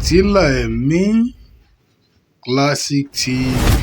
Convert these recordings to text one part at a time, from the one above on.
Fìtílà Ẹ̀mí Classic TV.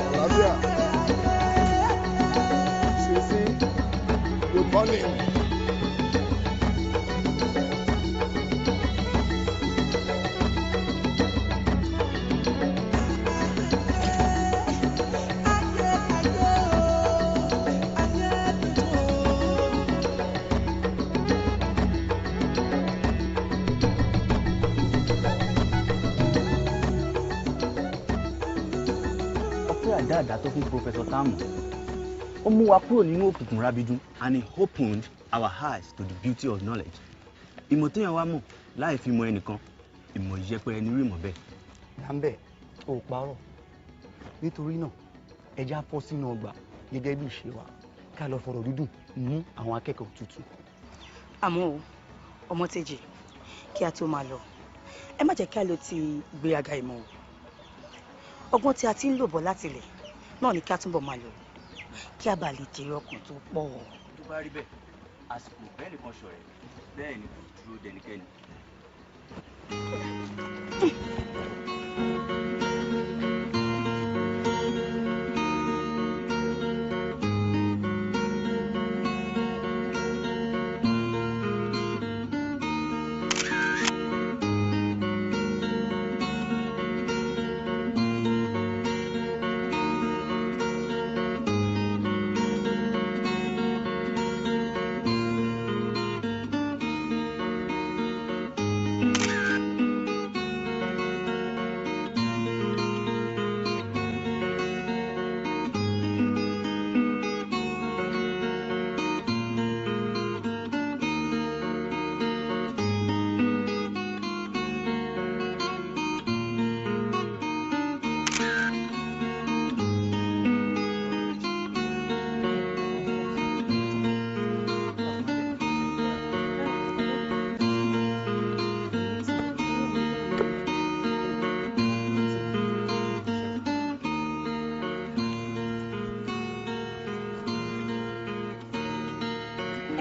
Àlàáfíà. Sisi, good morning. Ọpẹ́ àdáàdá tó fún Professor Tamu, ó mú wa kúrò nínú òkùnkùn rábídún and he opened our eyes to the beauty of knowledge. Ìmọ̀ téèyàn wá mọ̀ láì fi mọ ẹnìkan, ìmọ̀ yẹpẹrẹ ní irú ìmọ̀ bẹ́ẹ̀. Dáńbẹ̀ ò parọ́. Nítorí náà, ẹja fọ́ sínú ọgbà gẹ́gẹ́ bí ìṣe wa, ká lọ fọ̀rọ̀ dídùn mú àwọn akẹ́kọ̀ọ́ tuntun. Àmọ́ o, Ọmọ́tẹ́jì, kí a tó máa lọ, ẹ má jẹ́ kí a lọ ti ìgbéraga ìmọ̀ o. Ọgbọ́n tí a ti ń lò bọ̀ láti ilẹ̀ náà ni kí a túbọ̀ máa lò kí a bá lè jèrè ọkàn tó pọ̀. Tó bá rí bẹ́ẹ̀, àsìkò bẹ́ẹ̀ nìkan ṣọ̀rẹ́ bẹ́ẹ̀ ni kò dúró dẹnikẹ́ni.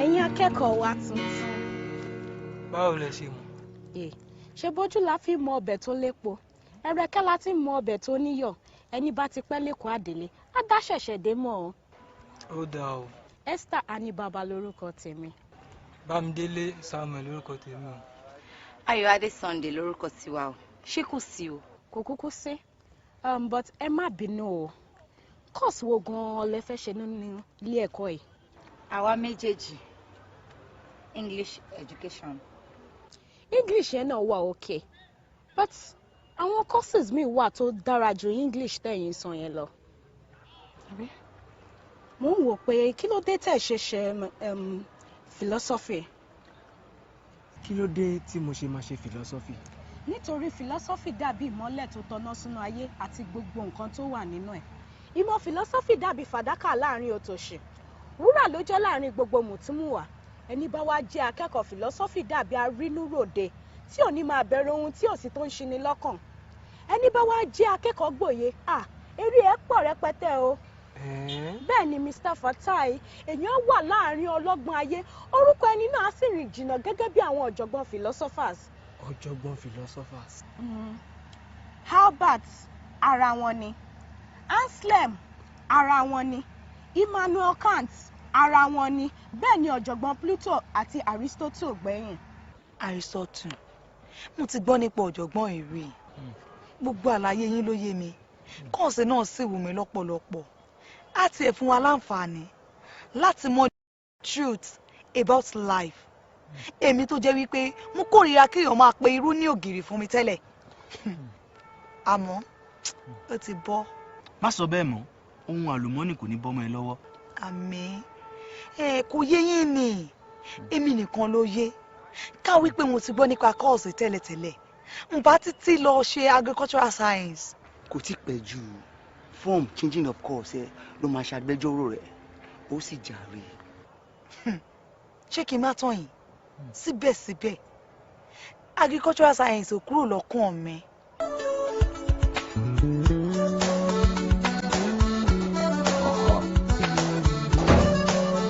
Ẹ̀yin akẹ́kọ̀ọ́ wa tuntun. Báwo lẹ ṣe mọ̀? Ṣe bójú la fi mọ ọbẹ̀ tó lépo, ẹ̀rẹ̀kẹ́ la ti mọ ọbẹ̀ tó níyọ̀. Ẹni bá ti pẹ́ lẹ́kọ̀ọ́ àdélé á dá ṣẹ̀ṣẹ̀ dé mọ́ ọ. Ó dáa o. Esther Anibaba lorúkọ tèmi. Bámidélé Samuel lórúkọ tèmi o. Ayọ̀adé Sunday lórúkọ tiwa o. Ṣé kò sí o? Kò kúkú sí, but ẹ má bínú o, course wo gan-an lẹ fẹ́ ṣe nínú ilé ẹ̀kọ́ yìí? Àwa méjèèjì, English education. English yẹn náà wà okay, but àwọn courses míì wà tó dára ju English tẹ̀yìn sàn yẹn lọ. Mo ń wò pé kí ló dé tẹ̀ ṣe ṣe philosophy? Kí ló dé tí mo ṣe máa ṣe philosophy? Nítorí philosophy dàbí ìmọ́lẹ̀ tó tọ́ná sínú ayé àti gbogbo nǹkan tó wà nínú ẹ̀. Ìmọ̀ philosophy dàbí fàdákà láàrin òtòṣì, wúrà ló jẹ́ láàrin gbogbo mùtúmùwà. Ẹni bá wá jẹ́ akẹ́kọ̀ọ́ philosophy dàbí arínúròde tí ò ní máa bẹ̀rù ohun tí ò sí tó ń ṣini lọ́kàn. Ẹni bá wá jẹ́ akẹ́kọ̀ọ́ gbòye, à eré ẹ̀ pọ̀ rẹpẹtẹ o. Bẹ́ẹ̀ ni, Mr Fatai, èèyàn wà láàrin ọlọ́gbọ́n ayé, orúkọ ẹni náà á sì rìn jìnnà gẹ́gẹ́ bí àwọn ọ̀jọ̀gbọ́n philosophers. Ọ̀jọ̀gbọ́n philosophers. Albert ara wọn ni, Anselm ara wọn ni, Immanuel Kant ara wọn ni, bẹ́ẹ̀ ni ọ̀jọ̀gbọ́n Pluto àti Aristotle gbẹ̀yìn. Aristotle, mo ti gbọ́ nípa ọ̀jọ̀gbọ́n ìrì, gbogbo àlàyé yín ló yé mi, kọ́ọ̀sì náà sì wù mí lọ́pọ̀lọpọ̀. Á tiẹ̀ fún wa láǹfààní láti mọ truth about life. Èmi tó jẹ́ wípé mo kórìíra kéèyàn máa pe irú ní ògiri fún mi tẹ́lẹ̀, àmọ́ ó ti bọ́. Má sọ bẹ́ẹ̀ mọ́, ohun àlùmọ́nì kò ní bọ́mọ ẹ lọ́wọ́. Àmín. Ẹ kò yé yín ni, èmi nìkan ló yé. Ká wípé mo ti gbọ́ nípa kọ́ọ̀sì tẹ́lẹ̀tẹ́lẹ̀, n bá títí lọ ṣe agricultural science. Kò tí pẹ́ jù, form changing of course ẹ ló máa ṣàgbẹjọ́rò rẹ̀, ó sì jàre. Ṣé kí n má tàn yín, síbẹ̀síbẹ̀ agricultural science ò kúrò lọ́kàn mi.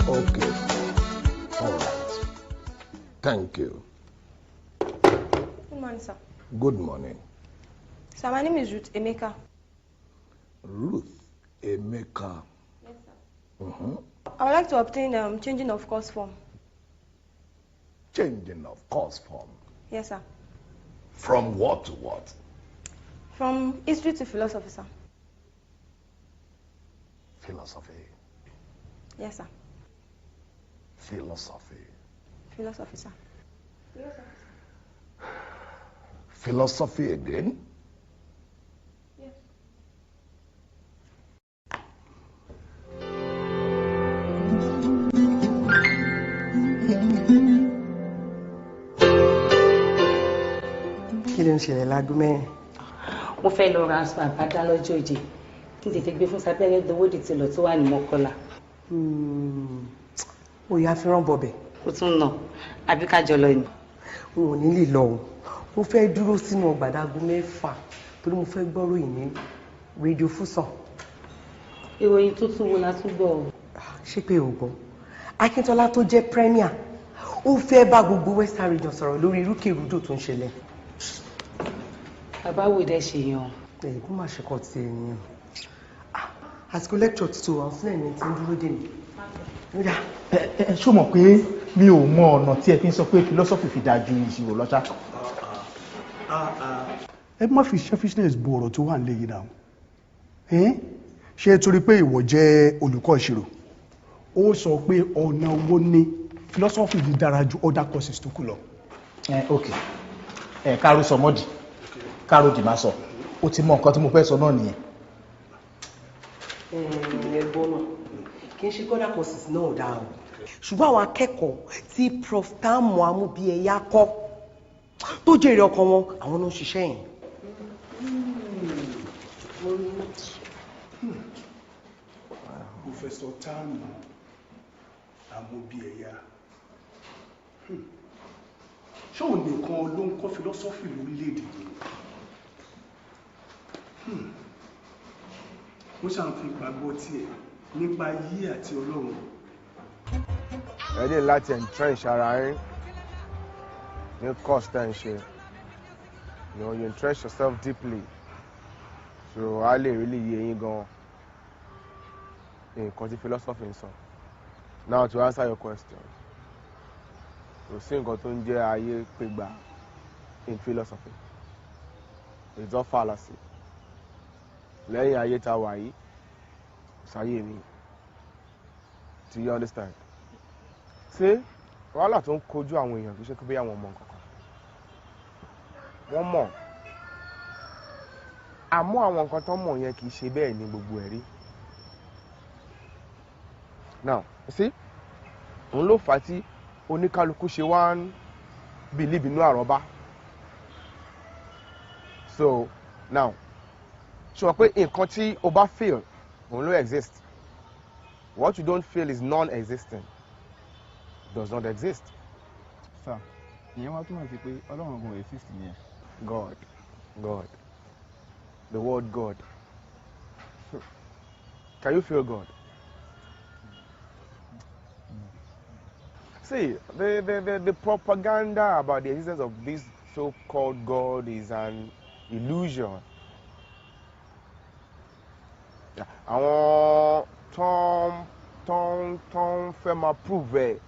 Okay. All right. Thank you. Good morning, sir. Good morning. Sir, my name is Ruth Emeka. Ruth Emeka. Yes, sir. Mm-hmm. I would like to obtain changing of course form. Changing of course form? Yes, sir. From what to what? From history to philosophy, sir. Philosophy? Yes, sir. Philosophy. Philosophy, sir. Philosophy again? Yes. Kí ló ń ṣẹlẹ̀ láago 4? Mo fẹ́ lọ ra aṣọ àbádá lọ́jọ́ ìje kí n tètè gbé fún sábẹ́rẹ́ dowódì tilọ̀ tó wà ní Mọ́kọ́lá. Ó yá, fi rán bọ̀bẹ̀. Ó tún nà, àbí ká jọ lọ ni. N ò ní lè lọ o, mo fẹ́ dúró sínú ọgbà dáago 6 torí mo fẹ́ gbọ́ ròyìn ní rédíò Fúsàn. Ìròyìn tuntun wo la tún gbọ́ o? Ṣé pé o gbọ́? Akíntọ́lá tó jẹ́ premier ó fẹ́ bá gbogbo Western Region sọ̀rọ̀ lórí irúkèrúdò tó ń ṣẹlẹ̀. Bàbá wo dẹ ṣe yan. Ẹ kó má ṣe kọ́ ti ènìyàn. Àsìkò lecture tuntun àwọn sílẹ̀ ní ti ń dúró dè mí. Ẹ ṣó mọ̀ pé mi ò mọ ọ̀nà tí ẹ fi ń sọ pé philosophy fi dáa ju ìṣirò lọ ṣá. Ẹ má fi selfishness bo ọ̀rọ̀ tó wà nílẹ̀ yìí náà. Ṣé torí pé ìwọ jẹ́ olùkọ́ ìṣirò, ó sọ pé ọ̀nà wo ni philosophy fi dára ju other courses tó kù lọ? Ẹ ok, ẹ kárò sọ mọ́dì, kárò dì má sọ, ó ti mọ nǹkan tí mo fẹ́ sọ náà nìyẹn. Ẹ̀gbọ́n náà, kì í ṣe other courses náà ò dáa o, ṣùgbọ́n àwọn akẹ́kọ̀ọ́ tí Prof Tamu Amúbíẹ̀yà kọ́ tó jèrè ọkàn wọn, àwọn ló ń ṣiṣẹ́ yẹn. Professor Tamu Amúbíẹ̀yà, ṣé òun nìkan ló ń kọ́ philosophy lórílẹ̀‐èdè yìí? Wọ́n ṣàǹfi ìgbàgbọ́ tiẹ̀ nípa ayé àti Ọlọ́run. Ẹ ní láti entrench ara yín ní course tẹ́ ń ṣe. You entrench yourself deeply, so a lè really yé yín gan nǹkan tí philosophy ń sọ. Now, to answer your question, kò sí nǹkan tó ń jẹ́ ayé pégbà in philosophy. It's all fallacy. Lẹ́yìn ayé tá a wà yìí, kò sáyé mi. Do you understand? Ṣé wàhálà tó ń kojú àwọn èèyàn kì í ṣe pé bí àwọn mọ nǹkan kan wọ́n mọ̀, àmọ́ àwọn nǹkan tó mọ̀ yẹn kì í ṣe bẹ́ẹ̀ ní gbogbo ẹ̀rí. Now you see, òun ló fà á tí oníkálukú ṣe wá ń believe inú àrọ́bá. So now, ṣe wọ́n pé nǹkan tí o bá feel, òun ló exist. What you don't feel is non-existent, does not exist. Sir, ìyẹn wá túmọ̀ sí pé Ọlọ́run gan exist nìyẹn. God, God, the word God. Can you feel God? See, the propaganda about the existence of this so-called God is an illusion. Àwọn tó ń fẹ́ máa prove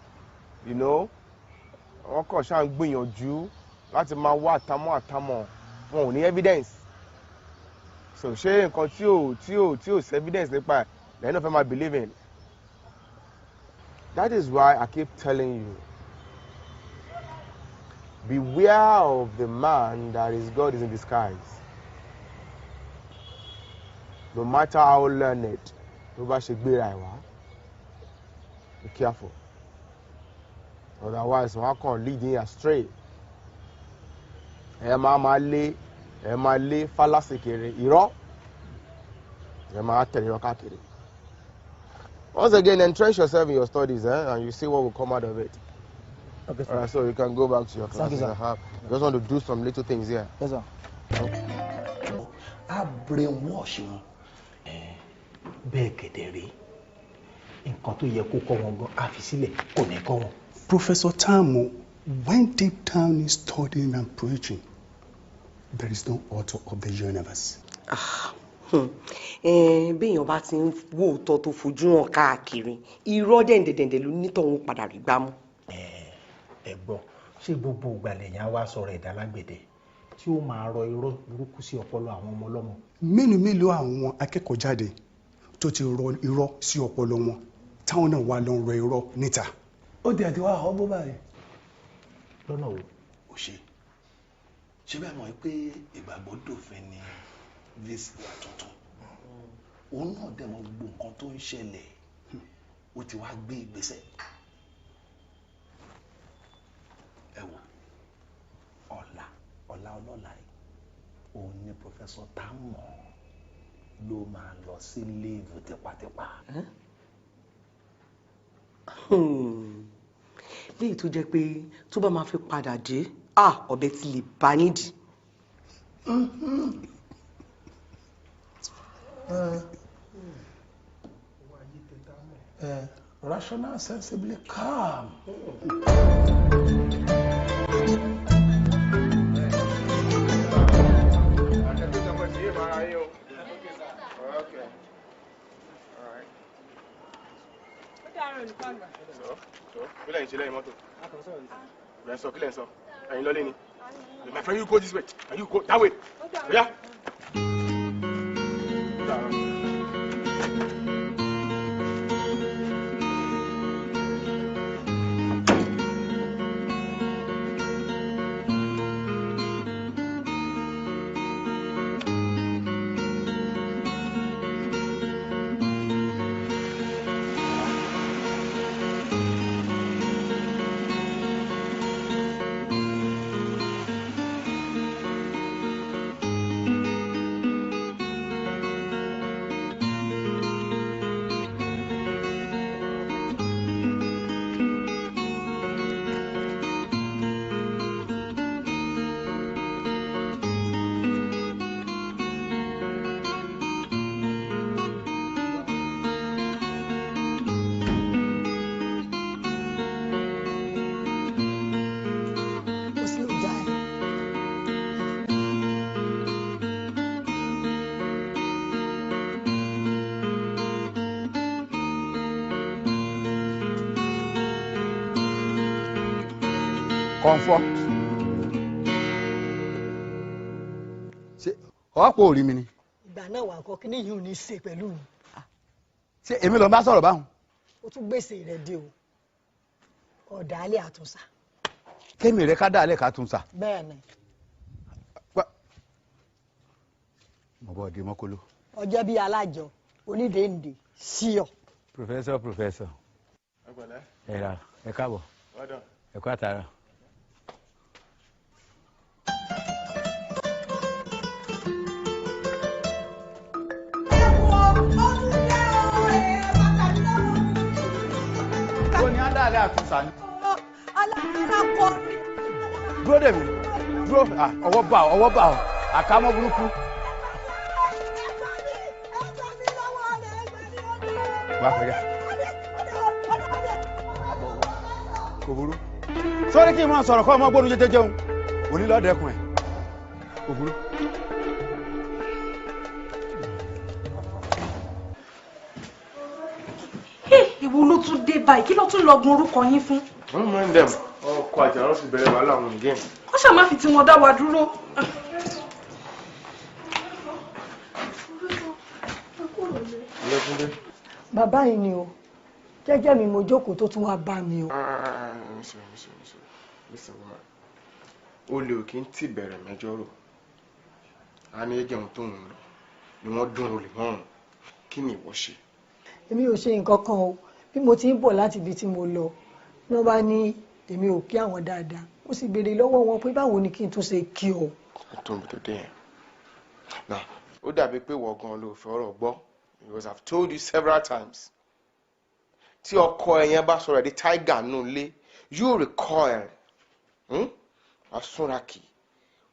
ẹ̀, wọ́n kàn ṣáà ń gbìyànjú láti máa wá àtàmọ́ àtàmọ́, wọn ò ní evidence. So ṣé nǹkan tí ò sí evidence nípa ẹ̀ lẹ́yìn náà fẹ́ máa believe in? That is why I keep telling you, beware of the man that is God is in disguise. No matter how learned tó bá ṣe gbéra ẹ̀ wá, be careful. Otherwise, wọ́n á kàn lead you astray. Ẹ máa lé, ẹ máa lé fallacy kiri, irọ́. Ẹ máa tẹ̀lé irọ́ káàkiri. Once again, entrench yourself in your studies, eh, and you see what will come out of it. Okay, sir. All right, so you can go back to your Thank you, classes. sir. I just want to do some little things here. Yes, sir. Á brainwash wọn. Bẹ́ẹ̀ kẹ̀dẹ̀ rí, nǹkan tó yẹ kó kọ́ wọn gan á fi sílẹ̀, kò ní kọ́ wọn. Professor Tamu went deep down in studying and preaching. There is no author of the universe. Béèyàn bá ti ń wò òótọ́ tó fojú hàn káàkiri, irọ́ dẹ̀ǹdẹ̀dẹ̀ǹdẹ̀ ló nítọ̀hún padà rí gbámú. Ẹ gbọ́, ṣé gbogbo ìgbà lèèyàn á wá sọ̀rọ̀ ẹ̀dá lágbẹ̀dẹ tí ó máa rọ irọ́ burúkú sí ọpọlọ àwọn ọmọ ọlọ́mọ? Mélòó mélòó àwọn akẹ́kọ̀ọ́ jáde tó ti rọ irọ́ sí ọpọlọ wọn, táwọn náà wà lọ ń rọ irọ́ níta. Ó ti àti wá ọ bó báyìí. Lọ́nà wo? Ó ṣe bẹ́ẹ̀ mọ̀ pé ìgbàgbọ́ dòfin ni VC tuntun, òun náà dẹ̀ mọ̀ gbogbo nǹkan tó ń ṣẹlẹ̀, ó ti wá gbé ìgbésẹ̀. Ẹ wò, ọ̀la ọ̀la ọlọ́la yìí, òun ni Professor Tamu ló máa lọ sí leave tipátipá. Léyìí tó jẹ́ pé tó bá máa fi padà dé, ọ̀bẹ ti lè bá nídìí. Rational, sensibly calm. Okay. All right. So, kí lẹ́yìn ṣe lẹ́yìn mọ́tò? Lẹ́ ń sọ, kí lẹ́ ń sọ? Ẹ̀yin lọ́lé ni. My friend, you go this way, and you go that way. Yeah. Ó dàárọ̀. Ó slow down. Comfort, ṣé ọ̀pọ̀ ò rí mi ni? Ìgbà náà wà nǹkan kíní yìí ò ní í ṣe pẹ̀lú mi. Ṣé èmi ló ń bá sọ̀rọ̀ báwọn? Ó tún gbèsè rẹ̀ dé o, ọ̀dàlẹ̀ àtúnṣà. Kémi rẹ ká dàálẹ̀ ká tún sà? Bẹ́ẹ̀ ni. Mo bọ̀ di mọ́kóló. Ọjọ́ bíi alájọ onídèéǹdè sí ọ. Professor, professor. Ẹ pẹ̀lẹ́. Ẹ ra, ẹ káàbọ̀. Well done. Ẹ kú àtàrà. Ó ní á dàálẹ̀ àtúnṣà ni. Alára kọ. Dúró dè mí, dúró. Ah, ọwọ́ bá ọ, ọwọ́ bá ọ, àkámọ́ burúkú. Wá kọjá. Kò burú. Sọ́rí kí n máa sọ̀rọ̀ kọ́ ọmọ gbónú jẹjẹ jẹun. Òní lọ́ọ́ dẹkùn ẹ̀. Kò burú. Ìwo ló tún dé báyìí? Kí ló tún lọ gun orúkọ yín fún? Don't mind them. Ọkọ àjàrà ti bẹ̀rẹ̀ wàhálà wọn again. Wọ́n ṣáà má fi tiwọn dá wa dúró. Bàbá yìí ni o, jẹ́jẹ́ mi mo jókòó tó tún wá bá mi o. Listen, woman. Olè ò kí ń tì bẹ̀rẹ̀ mẹ́jọ rò. A ní ẹjẹ̀ ohun tó ń lọ ni wọ́n dún olè mọ́ òun. Kí ni ìwọ ṣe? Èmi ò ṣe nǹkan kan o. Bí mo ti ń bọ̀ láti ibi tí mo lọ, ni wọ́n bá ní èmi ò kí àwọn dáadáa. Mo sì béèrè lọ́wọ́ wọn pé báwo ni kí n tún ṣe kí o. Tó ń tó dé yẹn. Now, ó dàbí pé ìwọ gan ló fẹ́ ọ̀rọ̀ gbọ́ because I've told you several times. Tí ọkọ ẹ yẹn bá sọ̀rọ̀ ẹ̀ di tiger nù lé, you recoil. Wàá súnra kì,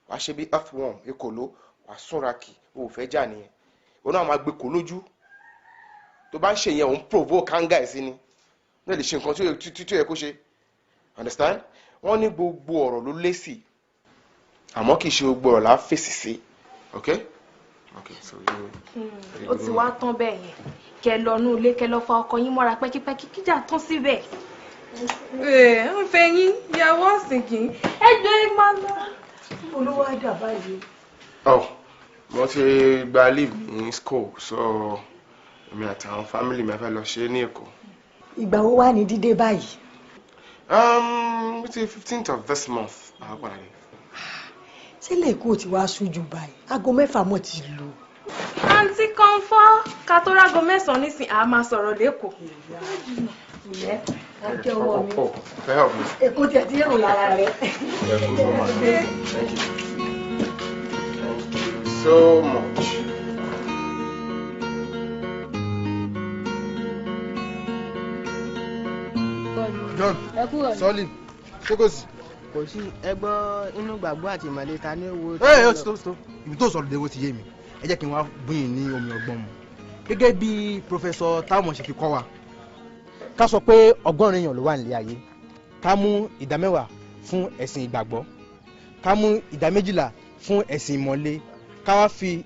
wàá ṣe bí earthworm, ekòló, wàá súnra kì, o ò fẹ́ jà nìyẹn. Òun náà máa gbé kò lójú. Tó bá ń ṣe yẹn, òun provoke anger ẹ̀ sí ni. Ní lè ṣe nǹkan tí ó yẹ kó ṣe. Understand? Wọ́n ní gbogbo ọ̀rọ̀ ló lésì. Àmọ́ kì í ṣe gbogbo ọ̀rọ̀ là á fèsì sí. Okay? Okay, so you. Ó ti wá tán bẹ́ẹ̀ yẹn. Kẹ lọ nú ilé, kẹ lọ fa ọkọ yín mọ́ra pẹ́kípẹ́kí kíjà tán síbẹ̀. Ń fẹ́ yín, ìyàwó ọ̀sìnkì. Ẹ gbé máa lọ. Olówó á dà báyìí. Oh, mo ti gba leave ní school, so èmi àtàwọn family mi fẹ́ lọ ṣe ní Èkó. Ìgbà wo wá ní dídé báyìí? It's the 15th of this month. Àá padà dé. Ṣé lẹ́kọ̀ọ́ tí wàá sójú báyìí? Aago 6 mọ̀ ti lù. Àǹtí Kọ́ńfọ́, ká tó rágo 9 nísìn, àá máa sọ̀rọ̀ lẹ́kọ̀ọ́. Ìyẹn, á jẹ́ ọwọ́ mi. Oh, fẹ́ help me. Èkó tiẹ̀ ti rò lára rẹ̀. Yeah, good woman. Thank you. Thank you so much. John, Sọ́lì, ṣé kò sí? Kò sí. Ẹgbọ́n inú gbàgbọ́ àti ìmọ̀lẹ́ ta ní owó. Ẹ ẹ stop stop, ibi tó sọ̀rọ̀ déwọ́ ti yé mi. Ẹ jẹ́ kí n wá bùyìn ní omi ọgbọ́n mu. Gẹ́gẹ́ bí Prọfẹ̀sọ táwọn ṣe fi kọ́ wa, ká sọ pé 100 èèyàn ló wà nílé ayé, ká mú 10% fún ẹ̀sìn ìgbàgbọ́, ká mú 12% fún ẹ̀sìn ìmọ̀le, ká wá fi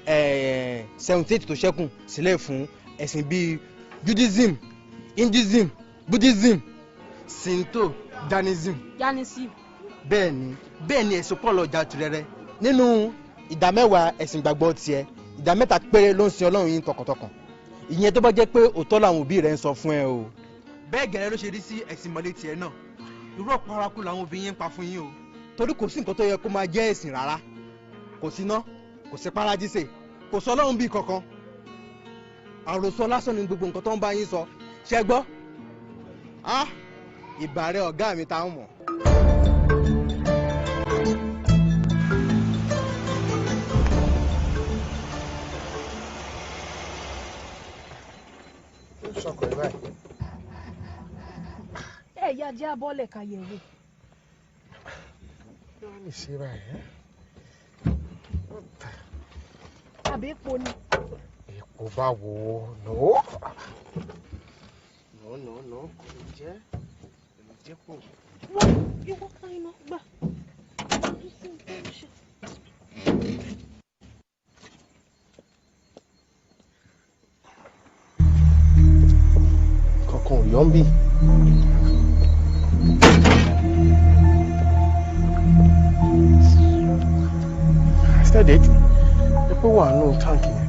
78 tó ṣẹ́kù sílẹ̀ fún ẹ̀sìn bíi Judaism, Hinduism, Buddhism, Shinto, Jainism. Jainism. Bẹ́ẹ̀ni, bẹ́ẹ̀ni, ẹ̀sìn pọ̀ lọ jàǹtìrẹrẹ. Nínú 10% ẹ̀sìn ìgbàgbọ́ tiẹ̀, 3% péré ló ń sin Ọlọ́run yín tọkàntọkàn. Ìyẹn tó bá jẹ́ pé òótọ́ làwọn òbí rẹ̀ ń sọ fún ẹ o. Bẹ́ẹ̀ gẹ́lẹ́ ló ṣe rí sí ẹ̀sìn ìmọ̀le tiẹ̀ náà. Irú ọ̀pọ̀ paraku làwọn òbí yín ń pa fún yín o. Torí kò sí nǹkan tó yẹ kó máa jẹ́ ẹ̀sìn rárá. Kò sí iná, kò sí paradíṣe, kò sọ Ọlọ́run bíi kankan. Àròsọ lásán ni gbogbo nǹkan tó ń bá yín sọ. Ṣé gbọ́? Ah! Ìbà rẹ ọ̀gá mi tá ń mọ̀. Ṣọkọ ẹ báyìí. Ẹ yá jẹ́ abọ́lẹ̀ ká yẹ̀ wò. Kí wọ́n lè ṣe báyìí? Àbí epo ni. Epo báwo? No. No, no, no, kò lè jẹ́. Kò lè jẹ́ pò. Wọ́n ìwọ kan iná gbà. Kankan ò yọ ń bì. Instead, epo wà nù táǹkì yẹn.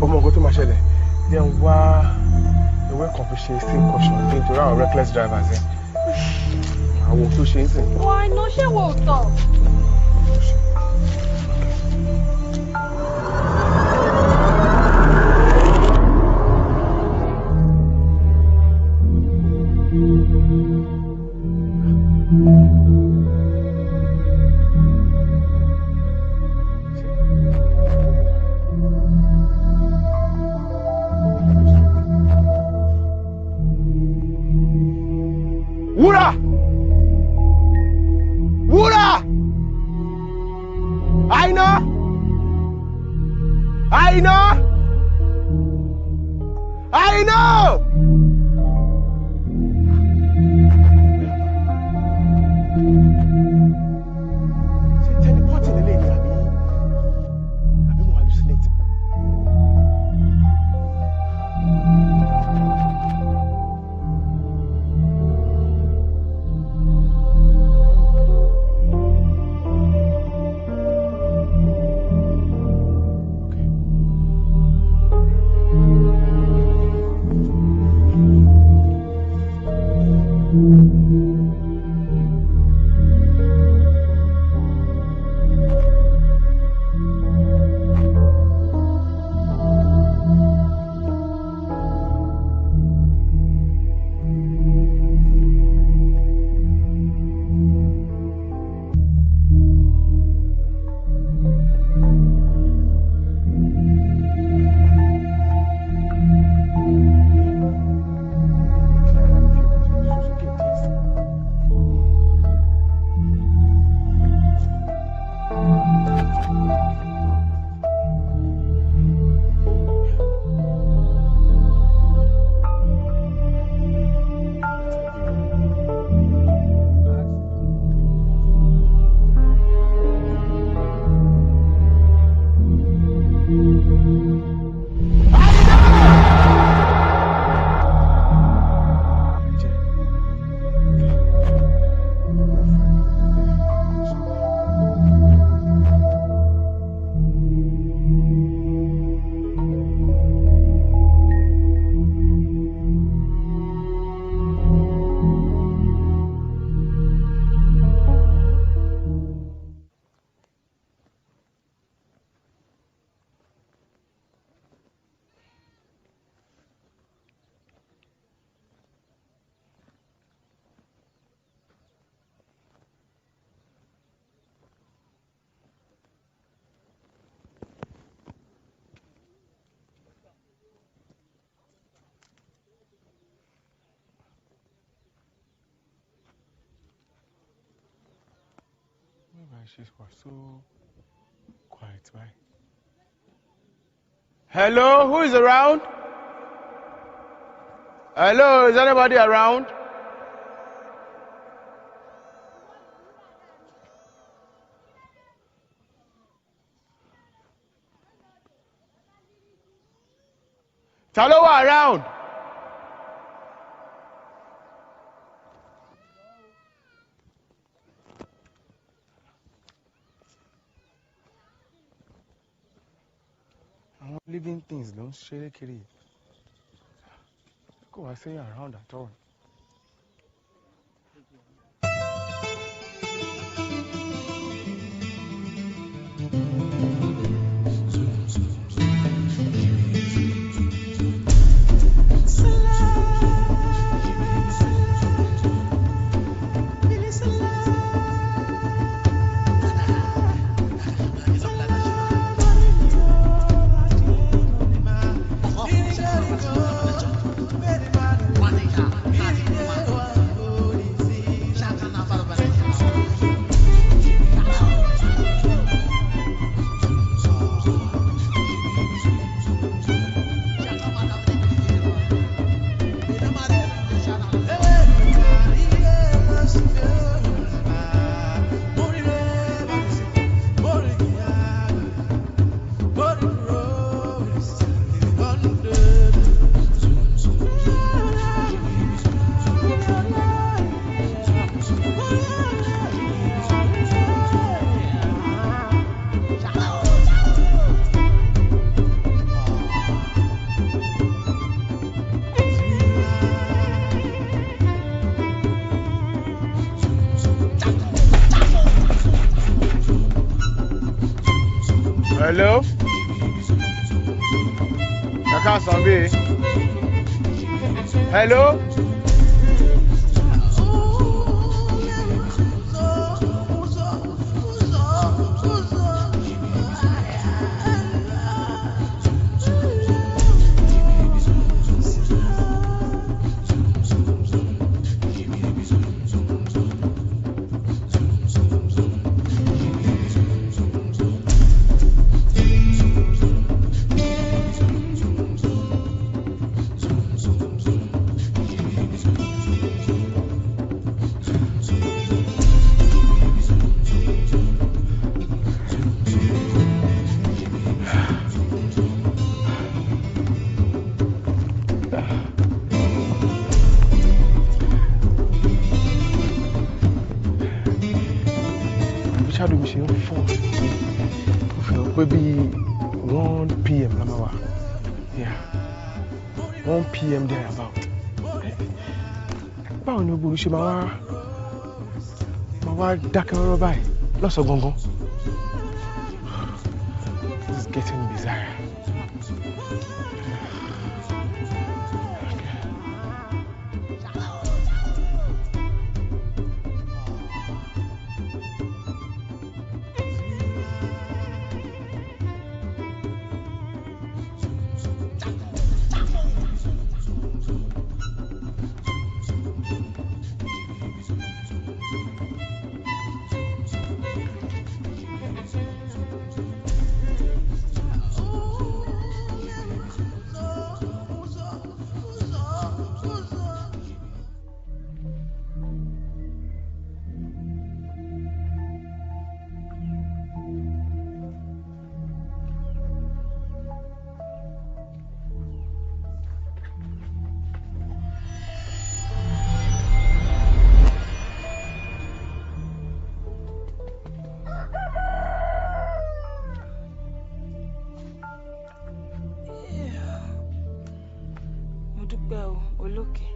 Ọmọ nǹkan tó máa ṣẹlẹ̀. Yẹn wá ewé kan fi ṣe steam caution nítorí àwọn reckless drivers yẹn. Àwọn tó ṣe ń sìn. Wọ́n iná ṣé wo tọ̀? Wúrà! Wúrà! Àìná! Àìná! Àìná! She was so quiet, right? Hello, who is around? Hello, is anybody around? Ta ló wà around? Àwọn living things ló ń ṣeré kiri yìí. Kò wá sí around at all. Hello? Ẹ káàsán bí. Hello? Bí shadow mi ṣe ń fọ̀, ó fi hàn pé bíi 1 p.m. la máa wà. Yeah, 1 p.m. there about. Báwo ni gbogbo ṣe máa wá dákẹ́ rọ́rọ́ báyìí lọ́sàn-án gangan? This is getting bizarre. Mo dúpẹ́ o, olókè.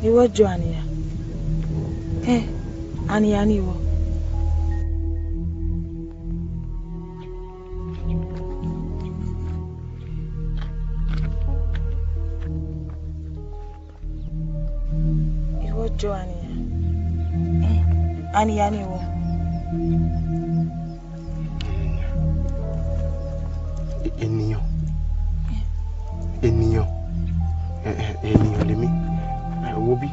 Ìwọ jọ àníyàn. Ẹ àníyàn ni ìwọ. Ìwọ jọ àníyàn. Ẹ àníyàn ni ìwọ. Ènìyàn, ènìyàn, ènìyàn lèmi. Wo bí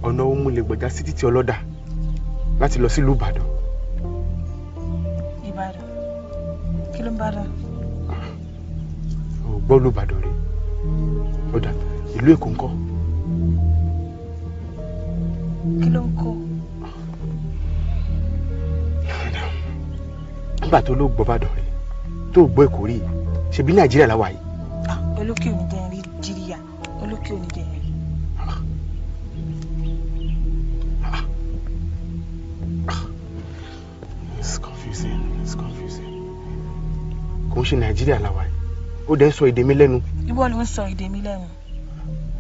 ọ̀nà ohun mo lè gbọ̀já sí títí ọlọ́dà láti lọ sílùú Ìbàdàn. Ìbàdàn, kí ló ń bàdàn? Ò gbọ́ ìlú Ìbàdàn rí? Ó dà, ìlú Èkó ńkọ́? Kí ló ń kó? Nígbà tó ló gbọ́ Ìbàdàn rí, tó gbọ́ Èkó rí, ṣebí Nàìjíríà la wà yìí. Olókè ò ní jẹ́ n rí jíríyà, olókè ò ní jẹ́ n rí. It's confusing, it's confusing. Kò ń ṣe Nàìjíríà la wà yìí. Ó dẹ̀ ń sọ èdè mi lẹ́nu. Ìwọ ló ń sọ èdè mi lẹ́nu.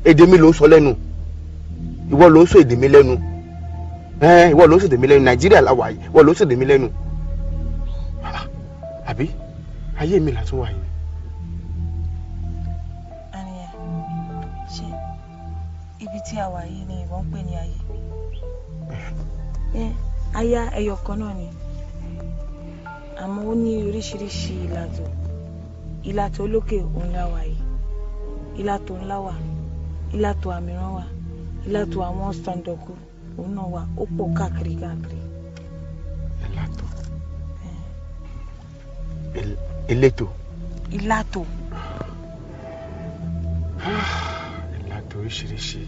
Èdè mi ló ń sọ lẹ́nu. Ìwọ ló ń sọ èdè mi lẹ́nu. Ìwọ ló ń sọ èdè mi lẹ́nu. Nàìjíríà la wà yìí. Ìwọ ló ń sọ èdè mi lẹ́nu. Àbí ayé mi là tún wà yìí. Àníyàn, ṣé ibi tí a wà yìí ni ìwọ ń pè ní ayé? Aya ẹyọ kan náà ni, àmọ́ ó ní oríṣiríṣi ìlàtò. Ìlàtò olókè òun la wà yìí, ìlàtò ńlá wà, ìlàtò àmìràn wà, ìlàtò àwọn sàǹdọ̀kú òun náà wà, ó pọ̀ káàkiri káàkiri. Ìlàtò, elétò. Ìlàtò. Ìlàtò oríṣiríṣi.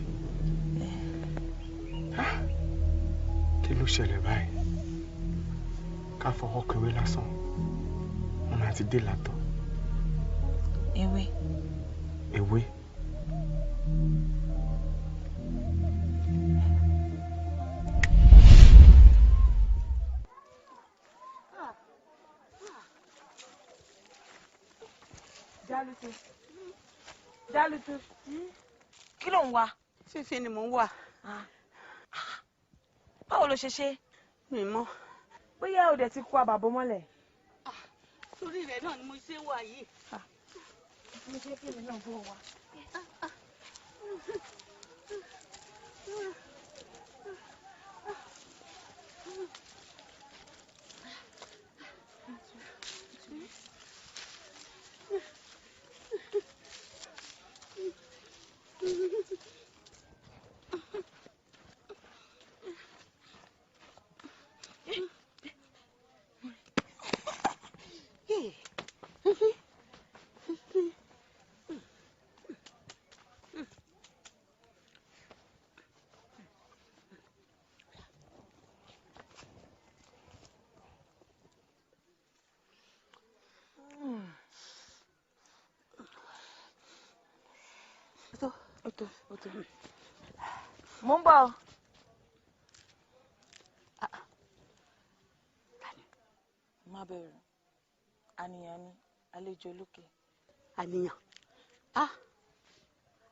Kí ló ṣẹlẹ̀ báyìí? Ká fọwọ́ kẹwé lásán, wọn máa ti dé ìlàtọ̀. Ewé. Ewé. Jálùtù. Jálùtù. Kí ló ń wá? Fífi ni mò ń wà. Báwo ló ṣe ṣe? Mi mọ̀. Bóyá o dẹ̀ ti kó àbàbọ̀ mọ́lẹ̀. Torí rẹ̀ náà ni mo ṣe wà yìí. Mo ṣe kí èmi náà bọ̀ wá. Ó tó. Mo ń bọ̀. Má bẹ̀rù, àníyàn ni àlejò olókè. Àníyàn,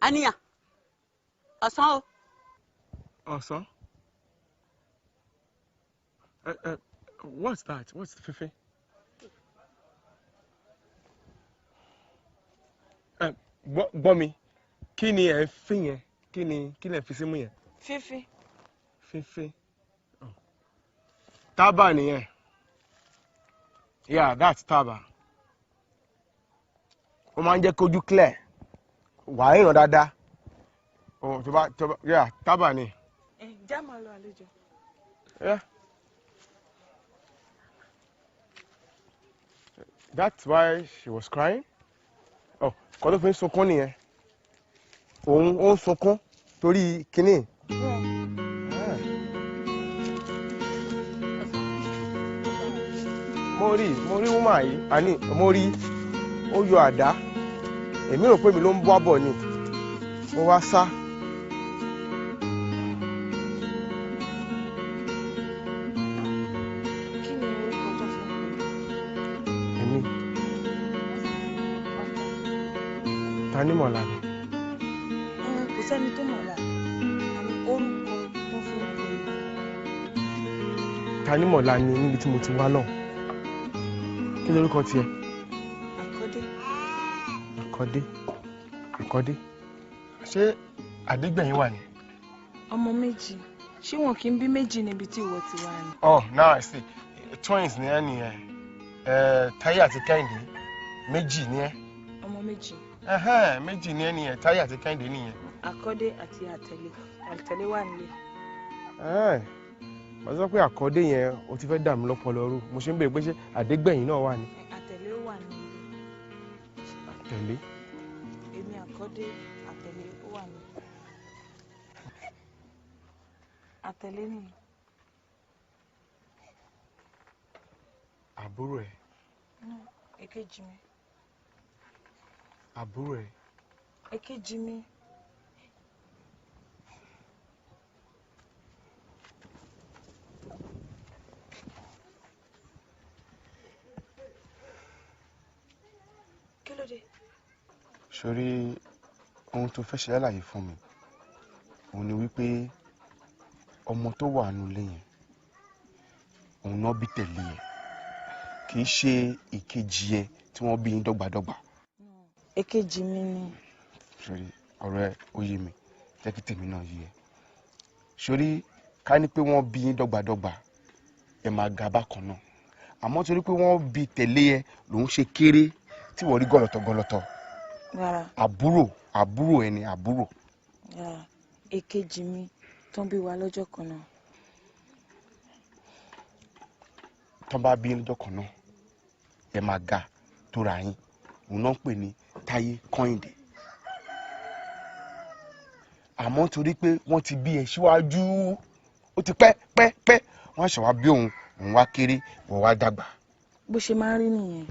àníyàn, ọ̀sán o. Ọ̀sán? What's that? What's the fífín? Gbọ́ mi, kí ni ẹ ń fín yẹn? Kí ni kí lẹ fi símú yẹn? Fífín. Fífín. Tábà nìyẹn. Yeah, that's tábà. Ó máa ń jẹ́ kójú clear. Wà á ríran dáadáa. Oh, tó bá yeah, tábà ni. Ẹ já máa lọ àlejò. Yeah. That's why she was crying. Oh, kọ́ ló fi ń sunkún nìyẹn. Òun ó ń sunkún torí kínní. Mo rí woman yìí, àní mo rí ó yọ àdá. Èmi rò pé mi ló ń bọ́ bọ̀ ni. Mo wá sá. Kí ni orúkọ tó fi ń pè é? Èmi. Tanímọ̀lá ni. Kò sẹ́ni tó mọ̀la, àní orúkọ tó fi ń pè é. Tanímọ̀lá ni níbi tí mo ti wá náà. Kí lorúkọ tiẹ̀? Àkọ́dé. Àkọ́dé. Àkọ́dé. Ṣé Adégbẹ̀yìn wà ní? Ọmọ méjì. Ṣé wọn kì í bí méjì níbi tí ìwọ ti wá ni? Oh, now I see. Twins ni ẹ nìyẹn. Táyé àti Kẹ́hìndé. Méjì ni ẹ. Ọmọ méjì. Méjì ni ẹ nìyẹn. Táyé àti Kẹ́hìndé nìyẹn. Àkọ́dé àti Àtẹ̀lé. Àtẹ̀lé wà nílé. Mo sọ pé Àkọ́dé yẹn o ti fẹ́ dà mí lọ́pọlọ rú. Mo ṣe ń béèrè pé ṣé Àdégbẹ̀yìn náà wà ní? Àtẹ̀lé wà nílé. Àtẹ̀lé. Èmi Àkọ́dé, Àtẹ̀lé ó wà nílé. Àtẹ̀lé nìyí. Àbúrò ẹ̀. No, èkejì mi. Àbúrò ẹ̀. Èkejì mi. Kí ló dé? Sórí ohun tó fẹ́ ṣe lálàyé fún mi, òun ni wípé ọmọ tó wà nínú ilé yẹn, òun náà bí tẹ̀lé ẹ̀, kì í ṣe ìkejì ẹ tí wọ́n bí yín dọ́gbadọ́gba. Èkejì mi ni. Sórí ọ̀rọ̀ ẹ ó yé mi, jẹ́ kí tèmi náà yé ẹ. Sórí ká ní pé wọ́n bí yín dọ́gbadọ́gba, ẹ máa ga bákan náà. Àmọ́ torí pé wọ́n bí tẹ̀lé ẹ lòun ṣe kéré tí wọ́n rí gọ̀lọ̀tọ̀ gọ̀lọ̀tọ̀. Rárá. Àbúrò àbúrò ẹ ni àbúrò. Rárá, èkejì mi tó ń bí wa lọ́jọ́ kan náà. Tó ń bá bí lọ́jọ́ kan náà, ẹ máa ga tó ra yín. Òun náà ń pè ní Táyé Kọ́hìndé. Àmọ́ torí pé wọ́n ti bí ẹ síwájú, ó ti pẹ́ pẹ́ pẹ́, wọ́n ṣe wá bí òun, òun wá kéré, òun wá dàgbà. Bó ṣe máa ń rí nìyẹn.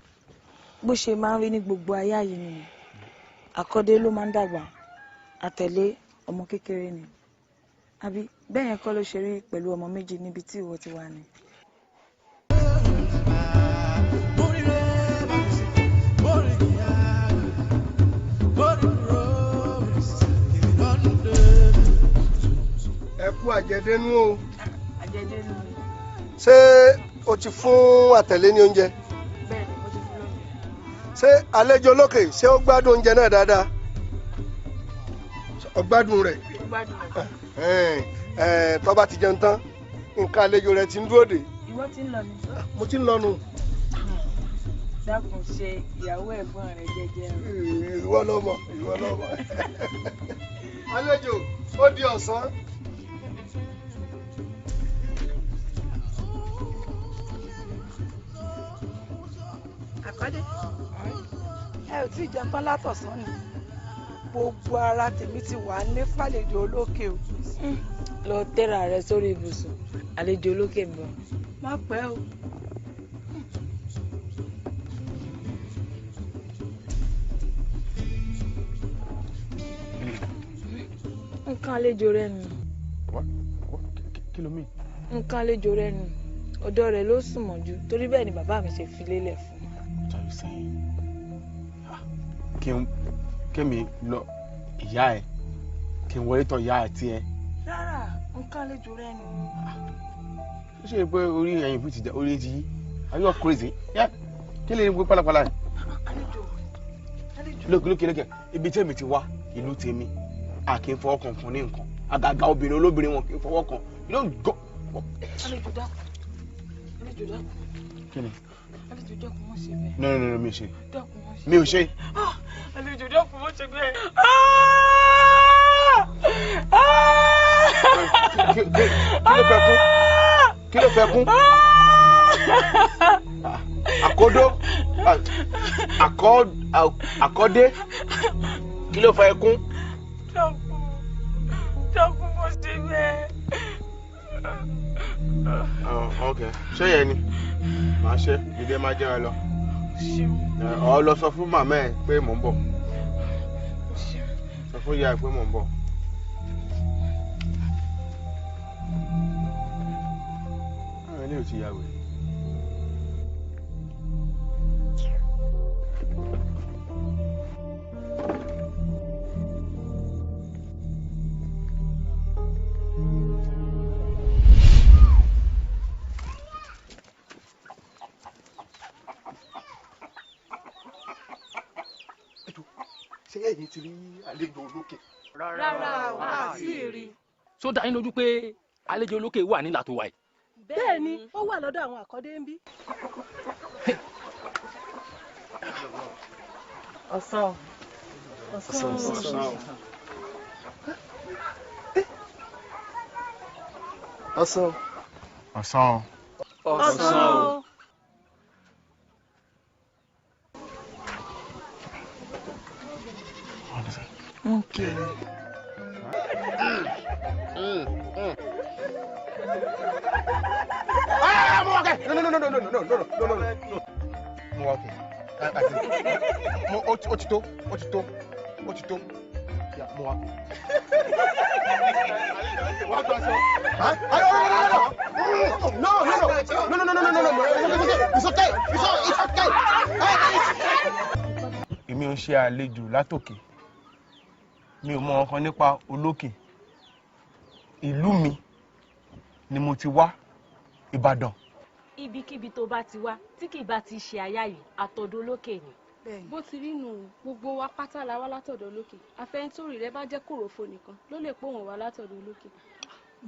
Bó ṣe máa ń rí ní gbogbo ayé ayé nìyẹn. Àkọ́dé ló máa ń dàgbà, Àtẹ̀lé ọmọ kékeré ni. Àbí bẹ́ẹ̀ yẹn kọ́ ló ṣe rí pẹ̀lú ọmọ méjì níbi tí ìwọ ti wà ni. Ẹ kú àjẹdénú o. Àjẹdénú ni. Ṣé o ti fún Àtẹ̀lé ní oúnjẹ? Bẹ́ẹ̀ni, mo ti fún lóúnjẹ. Ṣé àlejò lókè ṣé ó gbádùn oúnjẹ náà dáadáa? Ó gbádùn rẹ̀. Ó gbádùn rẹ̀. Tó bá ti jẹun tán, nǹkan àlejò rẹ̀ ti ń dúró dè. Ìwọ ti ń lọ ni. Mo ti ń lọ nù. Dákun ṣe ìyàwó ẹ̀gbọ́n rẹ̀ jẹ́jẹ́ rẹ̀. Ìwọ ló mọ̀, ìwọ ló mọ̀. Àlejò, ó di ọ̀sán. Àkọ́dé, ẹ ò tí ì jẹun tán látọ̀sán ni. Gbogbo ara tèmi ti wà ní fàlejò olókè o. Lọ tẹ́ra rẹ sórí ibùsùn, àlejò olókè ń bọ̀. Má pẹ́ o. Nǹkan àlejò rẹ nù. Kí ló mean? Nǹkan àlejò rẹ nù. Ọ̀dọ̀ rẹ̀ ló sùn mọ́jú torí bẹ́ẹ̀ ni bàbá mi ṣe fi lélẹ̀ fún. What are you saying? Kémi lọ ìyá ẹ, kí n wọlé tọ̀ ìyá ẹ tiẹ̀. Rárá, nǹkan àlejò rẹ nù. Ó ṣe pé orí ẹ̀yìn fún ti dẹ orí ti yí. Are you crazy? Kí lè gbé pálapàla yìí? Àlejò. Àlejò. Lókè lókè lókè, ibi tèmi ti wá, ìlú tèmi, a kì í fọwọ́ kan kan ní nǹkan. Àgàgà obìnrin olóbìnrin wọn kì í fọwọ́ kan. You don't go. Àlejò dákun. Àlejò dákun. Kí ni? Àlejò dákun má ṣe bẹ́ẹ̀. No no no mi ò ṣe. Dákun má ṣe. Mi ò ṣe. Àlejò dákun má ṣe bẹ́ẹ̀. Kí ló fẹ́ kún? Kí ló fẹ́ kún? Àkọ́dó àkọ́dé kí ló fẹ́ kún? Dákun dákun má ṣe bẹ́ẹ̀. Ok, ṣé yẹn ni? Màá ṣe, ìdí ẹ máa jẹ́ ẹ lọ. Ọ lọ sọ fún màmá ẹ pé mò ń bọ̀. Sọ fún ìyá ẹ pé mò ń bọ̀. Àwọn eléyìí ò ti ya wèrè. Ṣé ẹ̀yin ti rí àlejò olókè? Rárá o, a sì rí. Ṣó dá yín lójú pé àlejò olókè wà nílà tó wà yìí? Bẹ́ẹ̀ ni, ó wà lọ́dọ̀ àwọn àkọ́dé ń bí. Ọ̀sán. Ọ̀sán. Ọ̀sán. Ọ̀sán. Ọ̀sán. Okay. Ah, mo okay. No, no, no, no, no, no, no, no, no, no, no. Mo okay. Mo ó ti tó, ó ti tó, ó ti tó. Mo wá. Wá gba aṣọ. No, no, no, no, no, no, no, no, no, no, no. It's okay. It's okay. Èmi ò ń ṣe àlejò látòkè. Mi ò mọ nǹkan nípa olókè. Ìlú mi ni mo ti wá, Ìbàdàn. Ibikíbi tó bá ti wá tí kì í bá ti ṣe àyà yìí, àtọ̀dọ̀ olókè ni. Bó ti rí nù, gbogbo wa pátá la wá látọ̀dọ̀ olókè. Àfẹntórí rẹ bá jẹ́ kòròfo nìkan ló lè pòun wá látọ̀dọ̀ olókè.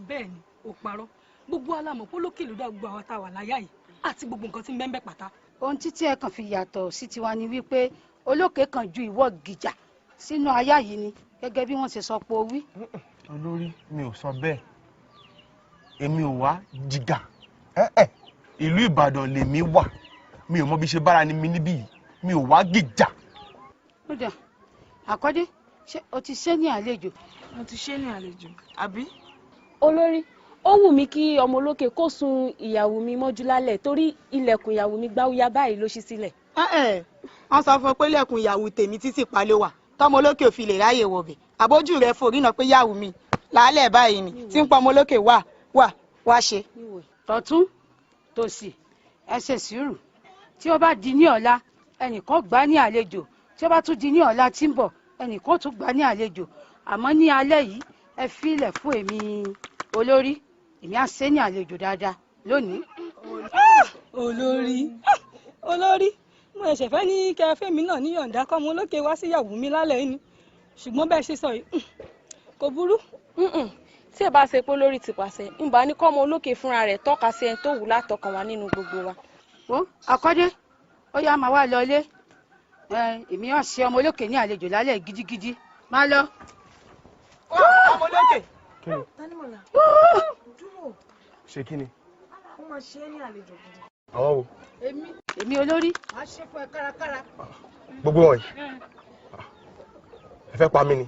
Bẹ́ẹ̀ ni, ò parọ́. Gbogbo alámọ̀ pólókè ló dá gbogbo àwa tá a wà láyà yìí àti gbogbo nǹkan tí ń bẹ́ẹ̀ pátá. Ohun títí ẹ kàn fi yàtọ̀ sí tiwa ni wípé olókè kan ju ìwọ gìjà sínú àyà yìí ni, gẹ́gẹ́ bí wọ́n ṣe sọ pé o wí. Olórí, mi ò sọ bẹ́ẹ̀. Èmi ò wá jìgà. Ìlú Ìbàdàn lèmi wà. Mi ò mọ bí ṣe bára ni mi níbí yìí. Mi ò wá gìjà. Ó dà, Àkọ́dé, ṣé o ti ṣe ní àlejò? Mo ti ṣe ní àlejò, àbí? Olórí, ó wù mí kí ọmọ olókè kó sun ìyàwó mi mọ́jú lálẹ́ torí ilẹ̀kùn ìyàwó mi gbáwúyá báyìí ló ṣí sílẹ̀. Wọ́n sọ fún ọ pé ilẹ̀kùn ìyàwó tèmi títì pa ló wà, tọmọ olókè ò fi lè ráyè wọ̀bẹ̀. Àbójú rẹ forí náà pé yàwó mi làálẹ̀ báyìí ni tí ń pọ ọmọ olókè wà wà wá ṣe. Tọ̀tún tòsì, ẹ ṣe sùúrù. Tí ó bá di ní ọ̀la, ẹnìkan gbà ní àlejò. Tí ó bá tún di ní ọ̀la tí ń bọ̀, ẹnìkan tún gbà ní àlejò. Àmọ́ ní alẹ́ yìí, ẹ filẹ̀ fún èmi olórí, èmi á ṣe ní àlejò dáadáa lónìí. Olórí, olórí, mo ẹ̀ṣẹ̀ fẹ́ ní kẹfẹ́ mi náà níyọ̀ǹda kọ́mọ olókè wá síyàwó mi lálẹ́ ni, ṣùgbọ́n bẹ́ẹ̀ ṣe sọ yìí kò burú. Tí ẹ bá ṣe pé lórí ti pàṣẹ, ń bá ní kọ́mọ olókè fúnra rẹ̀ tọ́ka sí ẹni tó wù látọkàn wá nínú gbogbo wa. Wo Àkọ́dé, ó yá máa wá lọlé. Èmi á ṣe ọmọ olókè ní àlejò lálẹ́ gidigidi. Má lọ. Ọmọ olókè. Tanímọ̀lá, dúró. Ṣé kí ni? Ó máa ṣe é ní àlejò gidi. Àwọn wo? Èmi olórí. Màá ṣe fún ẹ kárakára. Gbogbo wọn yìí. Ẹ fẹ́ pa mí ni.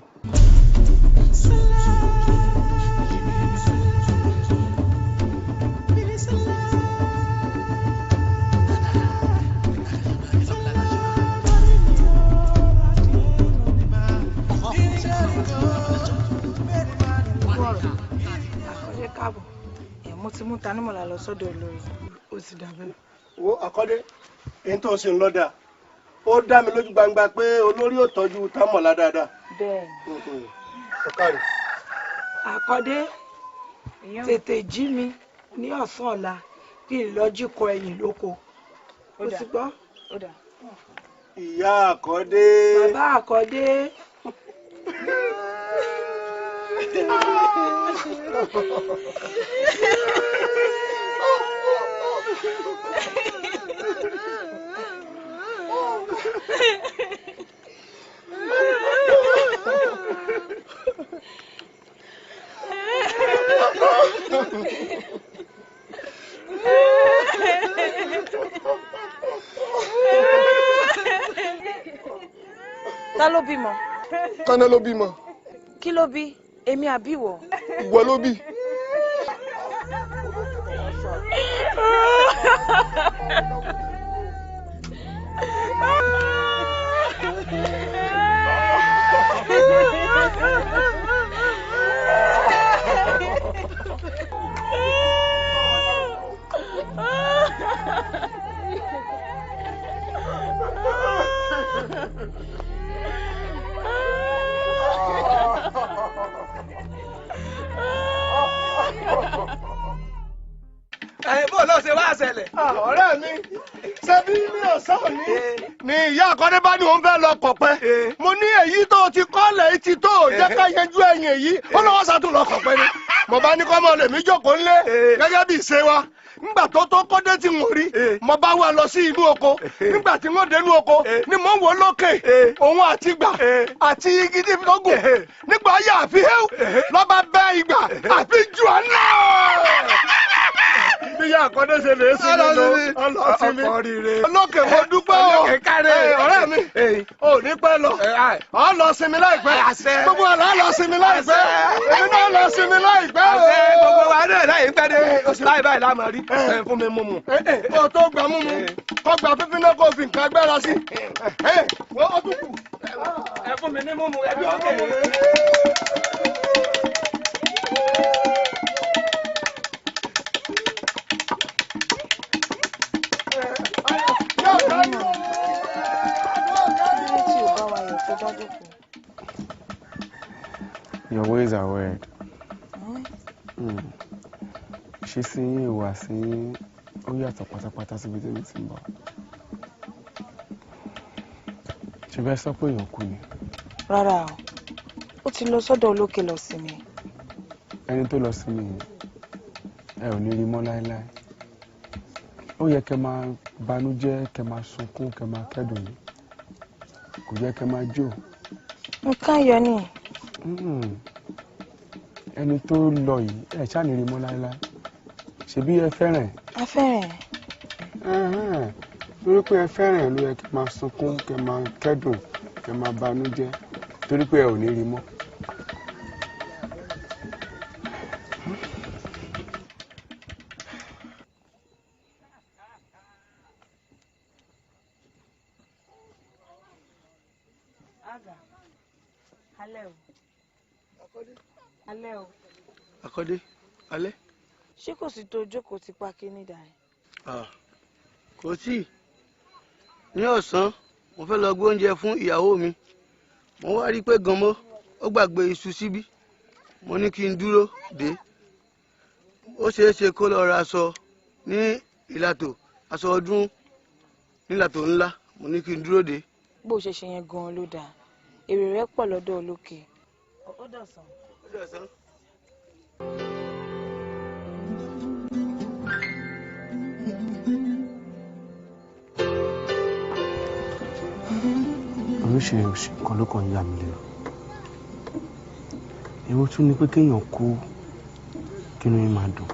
Àkọ́dé káàbọ̀, mo ti mú Tanímọ̀lá lọ sọ́dọ̀ olórí, ó ti dà bẹ́ẹ̀. Wo Àkọ́dé, èyí tó ń ṣe ń lọ́dà, ó dá mi lójú gbangba pé olórí ò tọ́jú Támọ̀lá dáadáa. Bẹ́ẹ̀ni. Ọ̀kàrí. Àkọ́dé, tètè jí mi ní ọ̀sán ọ̀la kí n lọ jí kọ ẹ̀yìn lóko. O ti gbọ́? Ìyá Àkọ́dé. Bàbá Àkọ́dé. Ta ló bímọ? Kánná ló bímọ. Kí ló bí? Èmi àbí ìwọ? Ìwọ ló bí. Ẹ bó ló ṣe wá ṣẹlẹ̀. Ọ̀rẹ́ mi, ṣé Ṣé bí ní ọ̀sán òní ni ìyá àkọ́dé bá ní òun fẹ́ lọ kọ̀pẹ́. Mo ní èyí tó ti kọ́lẹ̀ ti tó jẹ́ ká yanjú ẹ̀yìn èyí ó lọ́wọ́ sàtún lọ kọ̀pẹ́ ni. Mo bá ní kọ́mọ lèmi jókòó ńlé gẹ́gẹ́ bí ìṣe wa. Nígbà tó kọ́dé tí mo rí mo bá wà lọ sí inú oko. Nígbà tí wọ́n dé inú oko ni mò ń wò lókè òun àti ìgbà àti igi tí tó gùn. Nígbà yà àfi héw lọ́ba bẹ́ ìgbà àfi jù ọ́ náà. Bí yà àkọ́dé ṣe lè sí mi lọ ọlọ́sí mi olókè mo dúpẹ́ o ọ̀rẹ́ mi ò ní pẹ́ lọ ọ lọ sinmi láìpẹ́ gbogbo wa lọ sinmi láìpẹ́ èmi náà lọ sinmi láìpẹ́ o. Gbogbo wa náà láìpẹ́ dé láì báyìí láàmú rí fún mi mú mu kó o tó gbà mú mu kó gbà fífi náà kó o fi nǹkan agbára sí wọ́n ó tún kù. Ẹ fún mi ní mú mu ẹbí ọkẹ. Your ways are weird. Ìṣesí yín, ìhùwàsí yín, ó yàtọ̀ pátápátá síbi tí mi ti ń bọ̀. Ṣé bẹ́ẹ̀ sọ pé èèyàn kú ni? Rárá o, ó ti lọ sọ́dọ̀ olókè lọ sinmi. Ẹni tó lọ sinmi yìí, ẹ ò ní rí mọ́ láéláé. Ó yẹ kẹ́ máa banújẹ́, kẹ́ máa sunkún, kẹ́ máa kẹ́dùn ni. Kò yẹ kẹ́ máa jó. Nǹkan ayọ̀ ni. Ẹni tó lọ yìí, ẹ ṣáà ní rí mọ́ láéláé. Ṣebí ẹ fẹ́ràn ẹ̀? A fẹ́ràn ẹ̀. Torí pé ẹ fẹ́ràn ẹ̀ ló yẹ kẹ́ máa sunkún, kẹ́ máa kẹ́dùn, kẹ́ máa banújẹ́, torí pé ẹ ò ní rí mọ́. Alẹ́ o. Alẹ́ o. Akọ́dé, alẹ́. Ṣé kò sí tó jókòó ti pa kíní dà ẹ́? Kò sí. Ní ọ̀sán, mo fẹ́ lọ gbé oúnjẹ fún ìyàwó mi. Mo wá rí i pé Gànmọ́ ó gbàgbé iṣu síbí. Mo ní kí n dúró dé. Ó ṣeé ṣe kó lọ ra aṣọ ní ìlàtò, aṣọ ọdún nílàtò ńlá. Mo ní kí n dúró dé. Bó ṣe ṣe yẹn gan-an ló dáa. Èrè rẹ̀ pọ̀ lọ́dọ̀ olókè. Ó dọ̀sán. Ó dọ̀sán. Oríṣiríṣi nǹkan ló kàn ń yà mí lẹ́nu. Èwo tún ni pé kéèyàn kú kínú yín máa dùn.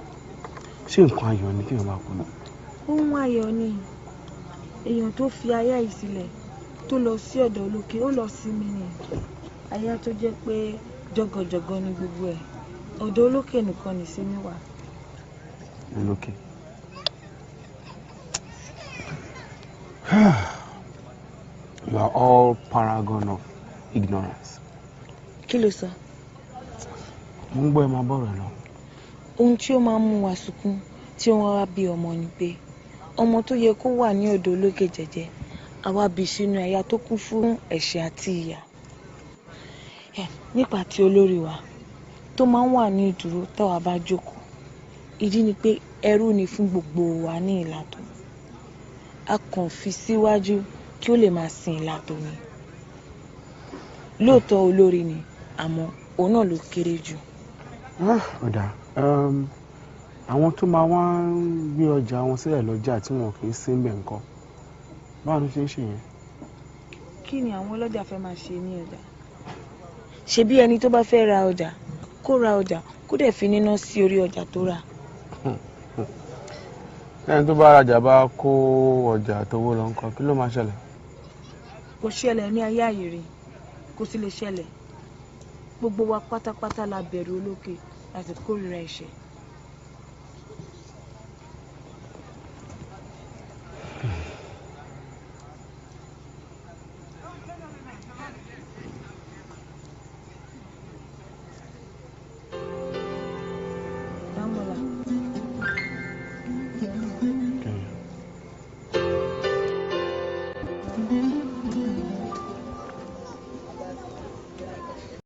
Ṣé nǹkan ayọ̀ ni kéèyàn máa kú ni? Ohun ayọ̀ ni. Èèyàn tó fi aya yìí sílẹ̀ tó lọ sí ọ̀dọ̀ olókè ó lọ sinmi ni. Aya tó jẹ́ pé jọgọjọgọ ni gbogbo ẹ̀. Ọ̀dọ̀ olókè nìkan nìsinmi wà. Olókè. You are all paragon of ignorance. Kí ló sọ? Mo ń gbọ́ ẹ máa bọ̀rọ̀ lọ. Ohun tí ó máa ń mú wa sunkún tí wọ́n wá bí ọmọ ni pé ọmọ tó yẹ kó wà ní ọ̀dọ̀ olókè jẹ́jẹ́ àwa bí sínú aya tó kún fún ẹ̀ṣẹ̀ àti ìyà. Nípa ti olórí wa tó máa ń wà ní ìdúró táwa bá jókòó, ìdí ni pé ẹrú ni fún gbogbo wa ní ìlàtò. A kàn fi síwájú kí ó lè máa sin ìlàtò ni. Lóòótọ́ olórí ni, àmọ́ òun náà ló kéré jù. Ó dáa. Àwọn tó máa wá ń gbé ọjà wọn sílẹ̀ lọ́jà tí wọn kì í sí ń bẹ̀ ńkọ́, báwo ló ṣe ń ṣe yẹn? Kí ni àwọn ọlọ́jà fẹ́ máa ṣe ní ọjà? Ṣebí ẹni tó bá fẹ́ ra ọjà kó ra ọjà kó dẹ̀ fi níná sí orí ọjà tó rà. Ẹni tó bá rajà bá kó ọjà tówó lọ ńkọ́, kí ló máa ṣẹlẹ̀? Kò ṣẹlẹ̀ ní ayé àyèrè, kò sì lè ṣẹlẹ̀. Gbogbo wa pátápátá la bẹ̀rù olókè láti kórìíra ẹ̀ṣẹ̀. Dámọ́lá.